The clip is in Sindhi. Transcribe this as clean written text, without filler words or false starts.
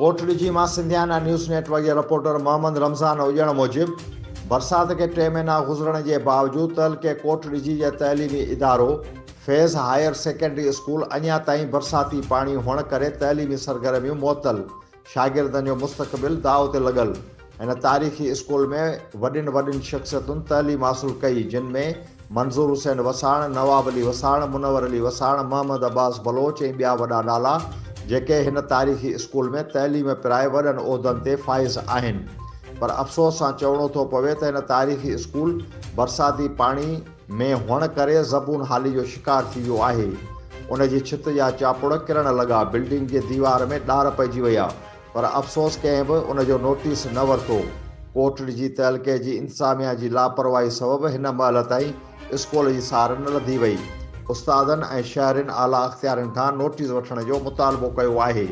ڪوٽڏجي مان سنڌيانا نيوز نيٽ ورڪ جي رپورٽر محمد رمضان اڄڻ موجب برسات کي ٽي مهينا گذرڻ جي باوجود تعلقي ڪوٽڏجي جي تعليمي ادارو فيض هائير سيڪنڊري اسڪول اڃا تائين برساتي پاڻي هئڻ ڪري تعليمي سرگرميون معطل شاگردن جو مستقبل داء تي لڳل. هن تاريخي اسڪول ۾ وڏين وڏين شخصيتن تعليم حاصل ڪئي، جن ۾ منظور حسين وساڻ، نواب علي وساڻ، منور علي وساڻ، محمد عباس بلوچ ۽ ٻيا وڏا نالا جيڪي هن تاريخي اسڪول ۾ تعليم پرائي وڏن عهدن تي فائز آهن. پر افسوس سان چوڻو ٿو پوي ته هن تاريخي اسڪول برساتي پاڻي ۾ هئڻ ڪري زبون حالي جو شڪار ٿي ويو آهي. ان جي ڇت جا چاپڙ ڪرڻ لڳا، بلڊنگ جي ديوار ۾ ڏار پئجي ويا، پر افسوس ڪنهن به ان جو نوٽيس نه ورتو. ڪوٽڙجي تعلقي جي انتظاميا جي لاپرواهي سبب هن مهل تائين اسڪول جي سار نه لڌي وئي. استادن ۽ شهرين اعليٰ اختيارين کان نوٽيس وٺڻ جو مطالبو ڪيو آهي.